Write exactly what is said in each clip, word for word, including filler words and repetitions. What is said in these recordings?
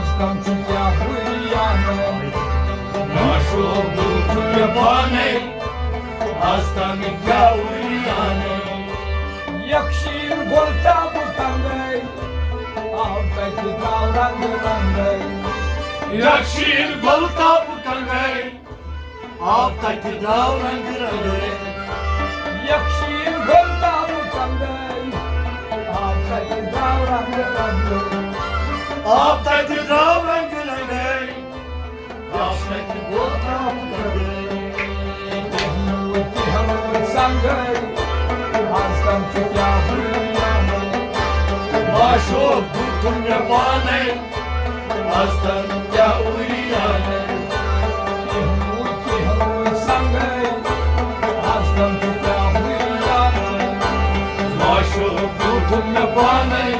تم چھُ کیٛاہ وُریانہٕ؟ معشوق گوٚو مےٚ پانے، از تام کیٛاہ وُریانہٕ؟ یکشین گۄل تہٕ بہٕ کنگے، آو تتہِ درٛاو رنٛگہٕ رنٛگے۔ یکشین گۄل تہٕ بہٕ کنگے، آو تتہِ درٛاو رنٛگہٕ رنٛگے۔ یکشین گۄل تہٕ بہٕ کنگے، آو تتہِ درٛاو رنٛگہٕ رنٛگے۔ آو تتہِ درٛاو رنٛگہٕ رنٛگے۔ آو تتہِ گۄل تہٕ بہٕ کنگے۔ سنگے، از تام چھُ کیٛاہ وُریانہٕ؟ معشوق دیُتُم مےٚ پانے، از تام کیٛاہ وُریانہٕ؟ سنگے، از تام چھُ کیٛاہ وُریانہٕ؟ معشوق دیُتُم مےٚ پانے،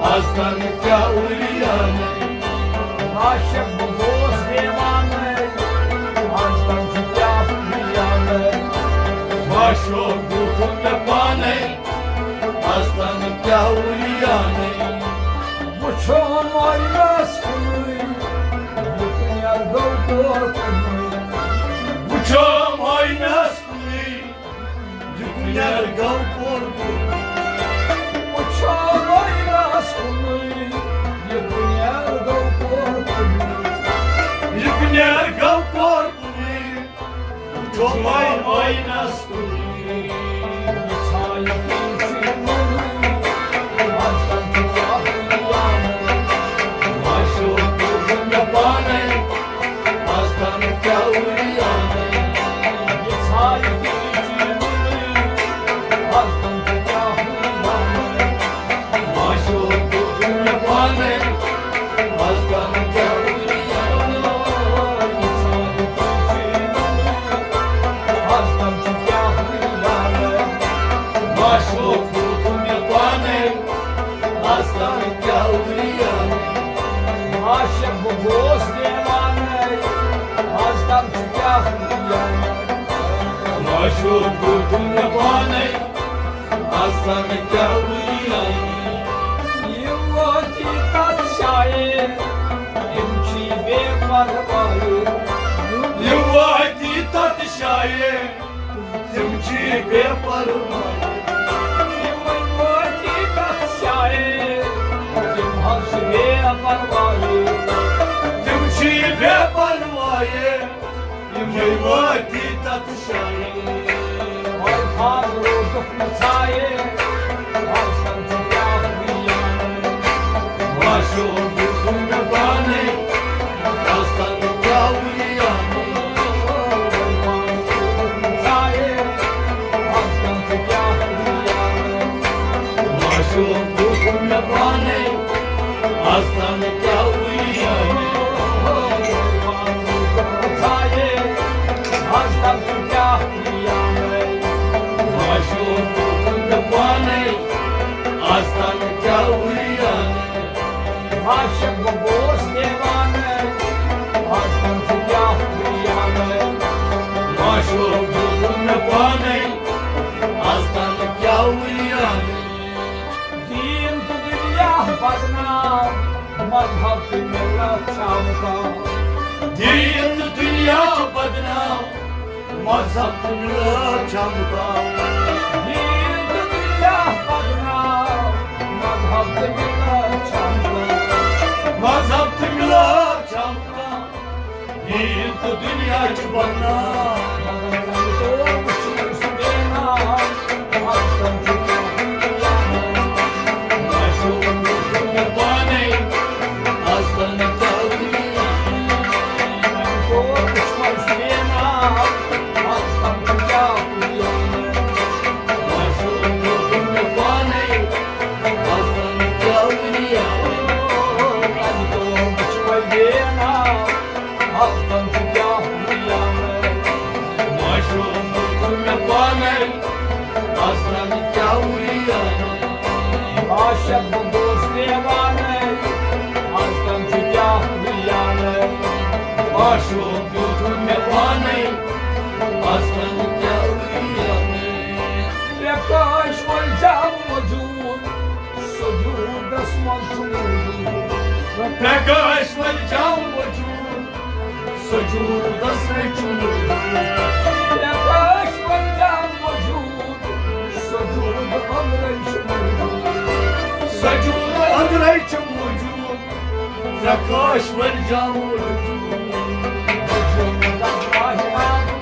از تام کیٛاہ وُریانہٕ؟ عاشق بہٕ گوس دیوانَے، از تام چھُ کیٛاہ وُریانَے؟ معشوق دیُتُم مےٚ پانے، از تام کیٛاہ وُریانَے؟ وٕچھو مٲیِنَس کُنُے، یہِ کُنٮ۪ر گوٚو تور کُنُے۔ وٕچھو مٲیِنَس کُنُے، یہِ کُنٮ۪ر گوٚو پوٚر پوٚر۔ وٕچھو مٲیِنَس کُنُے، یہِ کُنٮ۪ر گوٚو پوٚر پوٚر۔ یہِ کُنٮ۪ر گوٚو پوٚر پوٚر۔ وٕچھو مٲیِنَس کُنُے۔ یہِ ژھایہِ کُن چھُ یِوانٕے، از تام چھُ کیٛاہ یِوانٕے؟ معشوق گوٚو مےٚ پانَے، از تام کیٛاہ وُریانَے؟ یہِ ژھایہِ کِنۍ چھِ وُنہِ، از تام چھِ کیٛاہ وُریانَے؟ معشوق گوٚو مےٚ پانَے، از تام کیٛاہ وُریانَے؟ یہِ ژھایہِ کِنۍ چھِ وُنہِ، از تام چھِ کیٛاہ وُریانَے؟ معشوق گوٚو مےٚ پانَے، از تام کیٛاہ وُریانَے؟ عاشق بہٕ گوس دیوانَے، از تام چھُ کیٛاہ وُریانَے؟ معشوق گوٚو مےٚ پانَے، از تام کیٛاہ وُریانَے؟ یِم وٲتی تَتھ شایے، تِم چھی بے پروایے۔ یِم وٲتی تَتھ شایے، تِم چھی بے پروایے۔ یِمَے وٲتی تَتھ شایے، تِم حظ چھِ بے پروایے۔ تِم چھی بے پروایے، یِمَے وٲتی تَتھ شایے۔ وَے فاضلو دوٚپمَے ژھایے، آز تام چھُ کیٛاہ وُریانَے؟ معشوق دیُتُم مےٚ پانَے، از تام کیٛاہ وُریانَے؟ معشوق دیُتُم مےٚ پانَے، از تام کیٛاہ وُریانَے؟ معشوق دیُتُم مےٚ پانَے، از تام کیٛاہ وُریانَے؟ عاشق بہٕ گوس دیوانَے، از تام چھُ کیٛاہ وُریانَے؟ معشوق دیُتُم مےٚ پانَے، از تام کیٛاہ وُریانَے؟ دیٖن تہٕ دُنیا بدنام، مذہب تہٕ مِلت چھا مُقام؟ دیٖن تہٕ دُنیا چھُ بدنام، مذہب تہٕ مِلت چھا مُقام؟ دیٖن تہٕ دُنیا بدنام، مذہب تہٕ مِلت چھا مُقام؟ مذہب تہٕ مِلت چھا مُقام؟ دیٖن تہٕ دُنیا چھُ بدنام، مگر تَمہِ طور وٕچھُن سُہ بے نام۔ معشوق دیُتُم مےٚ پانَے، از تام کیٛاہ وُریانَے؟ عاشق بہٕ گوس دیوانَے، از تام چھُ کیٛاہ وُریانَے؟ معشوق دیُتُم مےٚ پانَے، از تام کیٛاہ وُریانَے؟ ترٛےٚ کاش وۄنۍ زیادٕ موٚزوٗر، سجوٗدس منٛز چھُ موٗجوٗد۔ پرکاش ورجام وجود، سجودس رچھ موجود۔ پرکاش ورجام وجود، سجود اندرے چھ موجود۔ سجود اندرے چھ موجود، پرکاش ورجام وجود۔ وجود اللہ معبود،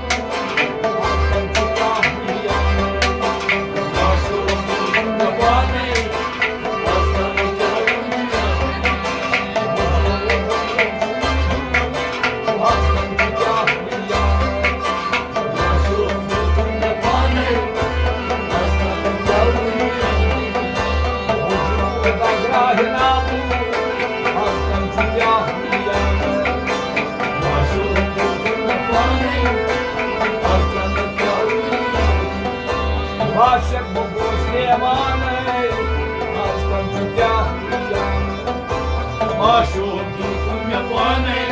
عاشق بہٕ گوس دیوانَے، از کل چھُ کیٛاہ وٕچھان؟ معشوق دیُتُن مےٚ پانَے،